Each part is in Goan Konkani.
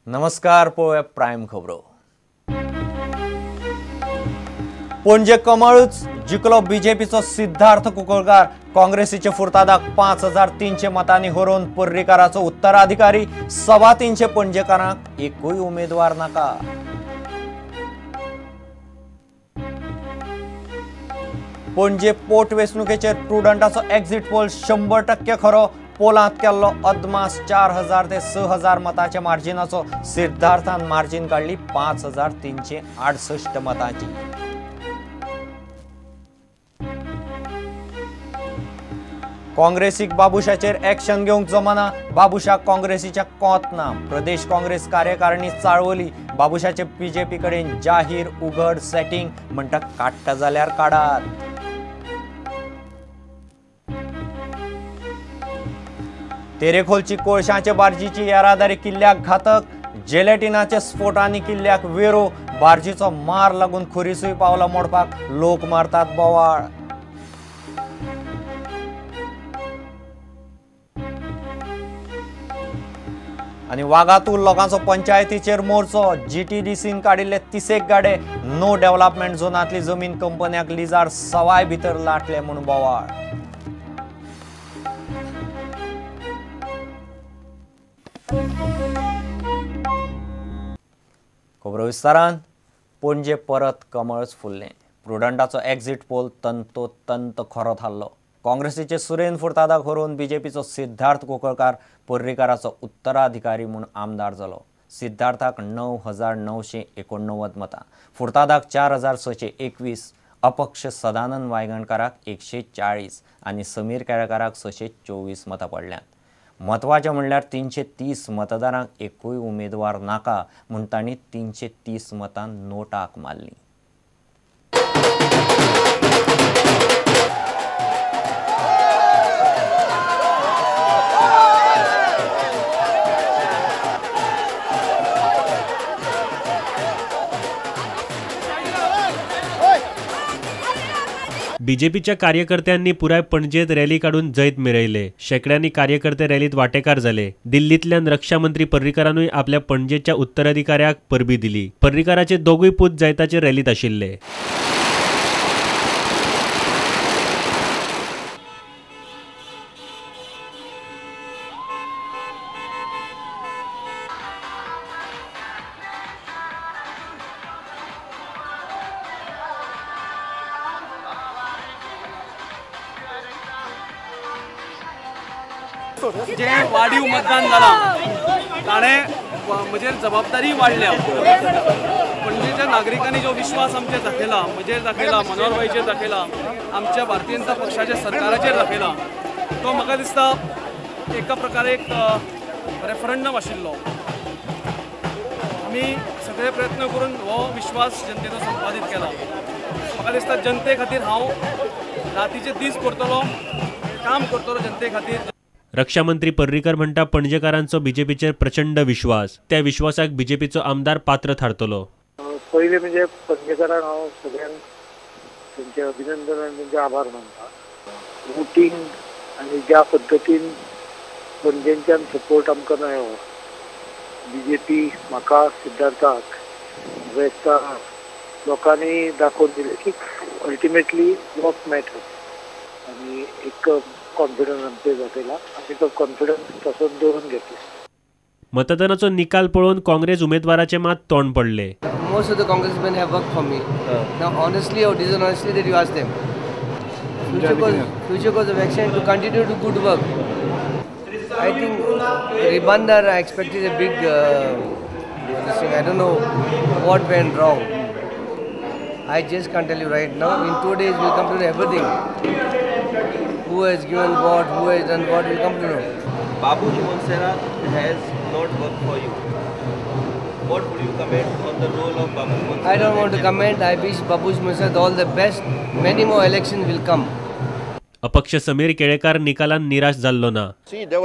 नमस्कार, पळोवया प्रायम खबरो. पणजे कमळूच जिखलो बीजेपीचो सिद्धार्थ कुंकळकार. काँग्रेसीचे फुर्तादाक 5300 मतांनी हरोवन पर्रीकाराचो उत्तराधिकारी. 325 पणजेकारांक एकूय उमेदवार नाका. पणजे पोटवेंचणुकेचेर प्रुडंटाचो एक्झिट पोल 100% खरो. पोलांत केल्लो अदमास 4000 ते 6000 मतांच्या मार्जिनाचो. सिद्धार्थान मार्जिन काडली 5368 मतांची. काँग्रेसीक बाबुशाचेर एक्शन घेवंक जमना. बाबुशाक काँग्रेसीच्या कोत ना. प्रदेश काँग्रेस कार्यकारिणी चाळवली. बाबुशाचे बीजेपी कडेन जाहीर उघड सेटिंग म्हणटा काडटा जाल्यार काडात. तेरेखोलची कोळशाचे बार्जीची येरादारी किल्ल्याक घातक. जेलेटिनाच्या स्फोटांनी किल्ल्याक वेरो. बार्जीचो मार लागून खुरीसूय पावला मोडपाक लोक मारतात बोवाळ. आनी वागातूर लोकांचो पंचायतीचेर मोर्चो. जीटीडीसीन काडिल्ले 30 गाडे. नो डेव्हलपमेंट झोनांतली जमीन कंपन्याक लिजार सवाय भितर लाटले म्हूण बोवाळ. खबरो विस्तारान. पणजे परत कमळच फुल्लें. प्रुडंटाचो एक्झिट पोल तंतोतंत खरो थारलो. काँग्रेसीचे सुरेन फुर्तादाक हरोवन बीजेपीचो सिद्धार्थ कुंकळकार पर्रीकाराचो उत्तराधिकारी म्हूण आमदार जालो. सिद्धार्थाक 9989 मतां, फुर्तादाक 4621, अपक्ष सदानंद वायंगणकाराक 140 आनी समीर केळकाराक 624 मतां पडल्यांत. म्हत्वाचें म्हणल्यार 330 मतदारांक एकूय उमेदवार नाका म्हूण तांणी 330 मतां नोटाक मारलीं. बीजेपीच्या कार्यकर्त्यांनी पुराय पणजेत रॅली काडून जैत मिरयले. शेकड्यांनी कार्यकर्ते रॅलीत वांटेकार जाले. दिल्लींतल्यान रक्षा मंत्री पर्रीकारानूय आपल्या पणजेच्या उत्तराधिकाऱ्याक परबी दिली. पर्रीकाराचे दोगूय पूत जैताचे रॅलीत आशिल्ले. जे वाढीव मतदान जालां ताणें म्हजेर जबाबदारी वाडल्या. पणजेच्या नागरिकांनी जो विश्वास आमचेर दाखयला, म्हजेर दाखयला, मनोहरभाईचेर दाखयला, आमच्या भारतीय जनता पक्षाच्या सरकाराचेर दाखयला, तो म्हाका दिसता एका प्रकारे एक रेफरंडम आशिल्लो. आमी सगळे प्रयत्न करून हो विश्वास जनतेचो संपादीत केला. म्हाका दिसता जनते खातीर हांव रातीचे दीस करतलो, काम करतलो जनते खातीर. रक्षा मंत्री पर्रीकर म्हणटा पणजेकारांचो बीजेपीचेर प्रचंड विश्वास. त्या विश्वासाक बीजेपीचो आमदार पात्र थारतलो. पयलीं म्हणजे पणजेकारांक हांव सगळ्यांक तेंचें अभिनंदन आनी तेंचे आभार मानता. वोटींग आनी ज्या पद्दतीन पणजेंच्यान सपोर्ट आमकां मेळ्ळो, बीजेपी म्हाका सिद्धार्थाक वेस्टाक लोकांनी दाखोवन दिलें की अल्टिमेटली वर्क मॅटर्स आनी एक कॉन्फिडन्स आमचेर दाखयला आनी तो कॉन्फिडन्स तसोच दवरून घेतला. मतदानाचो निकाल पळोवन काँग्रेस उमेदवाराचे मात तोंड पडले. Most of the congressmen have worked for me. Now honestly or dishonestly that you ask them. Future course of action to continue to good work. I think Ribandar I expected a big this thing. I don't know what went wrong. I just can't tell you right now. In 2 days we'll come to know everything. Who has given what, who has done what, we'll come to know. Babuji Monserrat has not worked for you. What would you comment on the role of Babuji Monserrat? I don't want to comment. I wish Babuji Monserrat all the best. Many more elections will come. अपक्ष समीर केळेकार निकालान निराश जाल्लो ना. See, there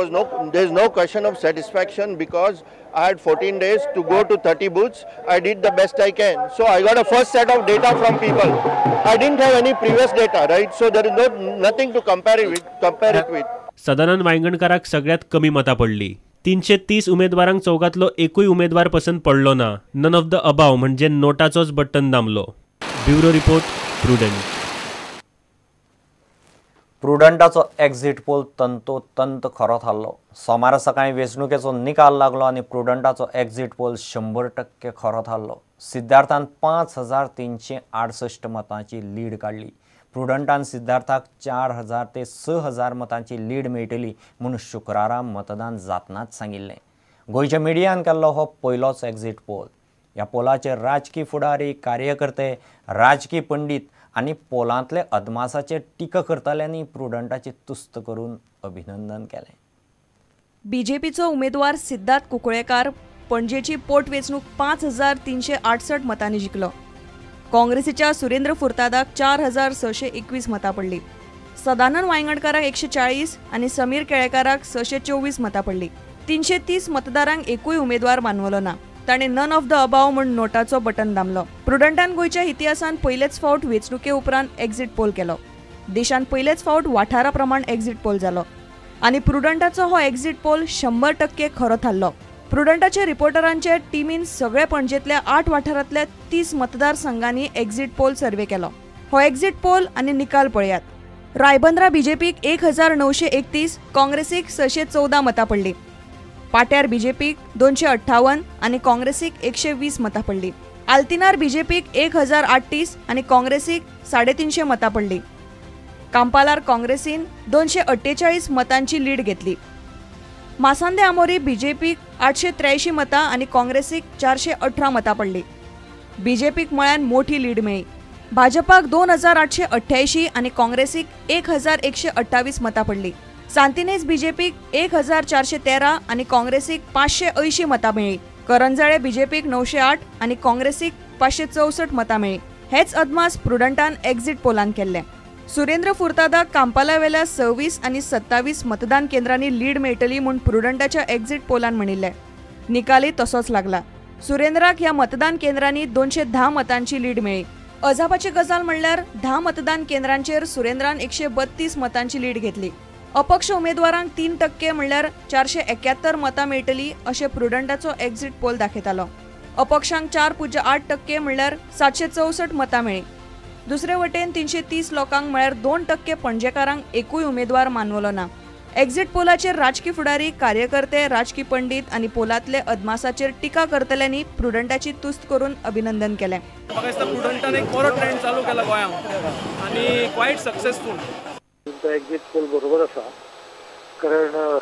is no question of satisfaction because I had 14 days to go to 30 booths. I did the best I can. So I got a first set of data from people. I didn't have any previous data, right? So there is nothing to compare it with. Sadanand वायंगणकाराक सगळ्यात कमी मतां पडली. 330 उमेदवारांक चौगांतलो एकूय उमेदवार पसंत पडलो ना. नन ऑफ the above म्हणजे नोटाचोच बटन दामलो. Bureau report, Prudent. प्रुडंटाचो exit poll तंतोतंत खरो थारलो. सोमारा सकाळीं वेंचणुकेचो निकाल लागलो आनी प्रुडंटाचो एक्झिट पोल 100% खरो थारलो. सिद्धार्थान 5368 मतांची लीड काडली. प्रुडंटान सिद्धार्थाक 4000 ते 6000 मतांची लीड मेळटली म्हूण शुक्रारा मतदान जातनाच सांगिल्लें. गोंयच्या मिडियान केल्लो हो पयलोच एक्झिट पोल. ह्या पोलाचेर राजकी फुडारी, कार्यकर्ते, राजकी पंडीत आनी पोलांतले अदमासाचेर टिका करतल्यांनी प्रुडंटाची तुस्त करून अभिनंदन केलें. बीजेपीचो उमेदवार सिद्धार्थ कुंकळेकार पणजेची पोटवेंचणूक 5368 मतांनी जिखलो. काँग्रेसीच्या सुरेंद्र फुर्तादाक 4621 मतां पडली. सदानंद वायंगणकाराक 140 आनी समीर केळेकाराक 624 मतां पडली. 330 मतदारांक एकूय उमेदवार मानवलो ना. ताणें नन ऑफ the above म्हूण नोटाचो बटन दामलो. प्रुडंटान गोंयच्या इतिहासांत पयलेच फावट वेंचणुके उपरांत एक्झिट पोल केलो. देशांत पयलेच फावट वाठारा प्रमाण एक्झिट पोल जालो आनी प्रुडंटाचो हो एक्झिट पोल 100% खरो थारलो. प्रुडंटाच्या रिपोर्टरांचे टिमीन सगळे पणजेंतल्या 8 वाठारांतल्या 30 मतदारसंघांनी एक्झिट पोल सर्वे केलो. हो एक्झिट पोल आनी निकाल पळयात. रायबंद्रा बीजेपीक 1931, काँग्रेसीक 614 मतां पडली. पाट्यार बीजेपीक 258 आनी काँग्रेसीक 120 मतां पडली. आल्तिनार बीजेपीक 1038 आनी काँग्रेसीक 350 मतां पडली. कांपालार काँग्रेसीन 248 मतांची लीड घेतली. मासांदे आमोरी बीजेपीक 883 मतां आनी काँग्रेसीक 418 मतां पडली. बीजेपीक मळ्यान मोठी लीड मेळ्ळी. भाजपाक 2888 आनी काँग्रेसीक 1128 मतां पडली. सांतिनेज बीजेपीक 1413 आनी काँग्रेसीक 580 मतां मेळ्ळी. करंजाळे बीजेपीक 908 आनी काँग्रेसीक 564 मतां मेळ्ळी. हेच अदमास प्रुडंटान एक्झिट पोलान केल्ले. सुरेंद्र फुर्तादाक कांपालावेल्या 26 आनी 27 मतदान केंद्रांनी लीड मेळटली म्हूण प्रुडंटाच्या एक्झिट पोलान म्हणिल्लें. निकालय तसोच लागला. सुरेंद्राक ह्या मतदान केंद्रांनी 210 मतांची लीड मेळ्ळी. अजापाची गजाल म्हणल्यार 10 मतदान केंद्रांचेर सुरेंद्रान 132 मतांची लीड घेतली. अपक्ष उमेदवारांक 3% म्हणल्यार 471 मतां मेळटली अशें प्रुडंटाचो एक्झिट पोल दाखयतालो. अपक्षांक 4.8% म्हणल्यार 764 मतां मेळ्ळी. दुसरे वटेन 330 लोकांक म्हळ्यार 2% पणजेकारांक एकूय उमेदवार मानवलो ना. एक्झिट पोलाचेर राजकी फुडारी, कार्यकर्ते, राजकी पंडीत आनी पोलांतले अदमासाचेर टिका करतल्यांनी प्रुडंटाची तुस्त करून अभिनंदन केलें. म्हाका दिसता प्रुडंटान एक बरो ट्रेंड चालू केला गोंयांत आनी क्वायट सक्सेसफूल. तुमचो एक्झिट पोल बरोबर आसा, कारण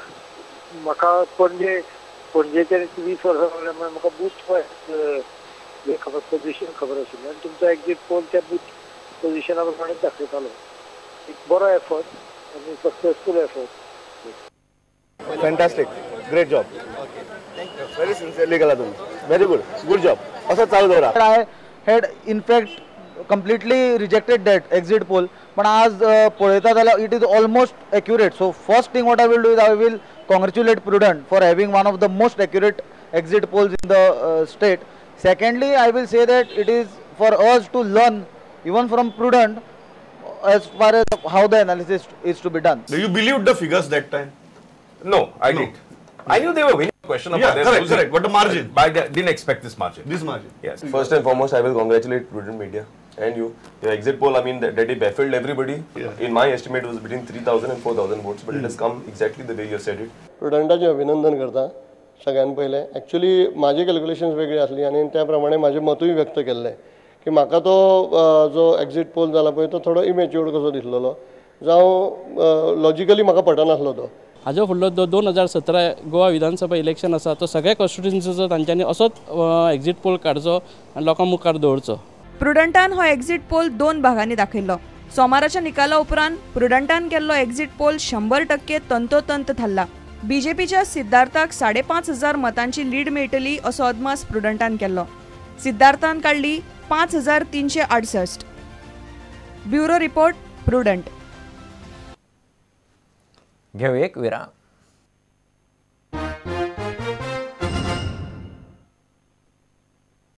म्हाका पणजेचेर 20 वर्सां जाल्यार म्हाका बूथ वायज खबर पोजिशन खबर आशिल्ली आनी तुमचो एक्झिट पोल त्या बूथ पोजिशना प्रमाणे दाखयतालो. एक बरो एफर्ट आनी successful effort. Fantastic, great job, very sincerely केला तुम्ही, व्हेरी गुड, गुड जॉब. असं चालू दवरा. I had in fact completely rejected that exit poll, पण आज पळयता जाल्यार it is almost accurate. So first thing what I will do is I will congratulate Prudent for having one of the most accurate exit polls in the state. Secondly, I will say that it is for us to learn even from Prudent as far as how the analysis is to be done. Do you believe the figures that time? No, I didn't. I knew they were winning. Question about yeah, correct, correct. But the margin. But I didn't expect this margin. This margin. Yes. First and foremost, I will congratulate Prudent Media and you. Your exit poll, I mean, that it baffled everybody. Yeah. In my estimate, it was between 3,000 and 4,000 votes, but it has come exactly the way you said it. Prudentaचे अभिनंदन करता सगळ्यान पयलें. Actually माझे कॅल्क्युलेशन्स वेगळी आसली आनी त्या प्रमाणे म्हाजें मतूय व्यक्त केल्लें की म्हाका तो जो एक्झिट पोल जाला पळय तो थोडो इमेच्युअर्ड कसो दिसलेलो, जावं लॉजिकली म्हाका पटनासलो तो. हाजो फुडलो 2017 गोवा विधानसभा इलेक्शन आसा तो सगळ्या कॉन्स्टिट्युएन्सीचो तांच्यांनी असोच एक्झिट पोल काडचो आनी लोकां मुखार दवरचो. प्रुडंटान हो एक्झिट पोल 2 भागांनी दाखयल्लो. सोमाराच्या निकाला उपरांत प्रुडंटान केल्लो एक्झिट पोल 100% तंतोतंत थारला. बीजेपीच्या सिद्धार्थाक 5500 मतांची लीड मेळटली असो अदमास प्रुडंटान केल्लो. सिद्धार्थान काडली 5368. Bureau report, Prudent. घेऊ एक विराम.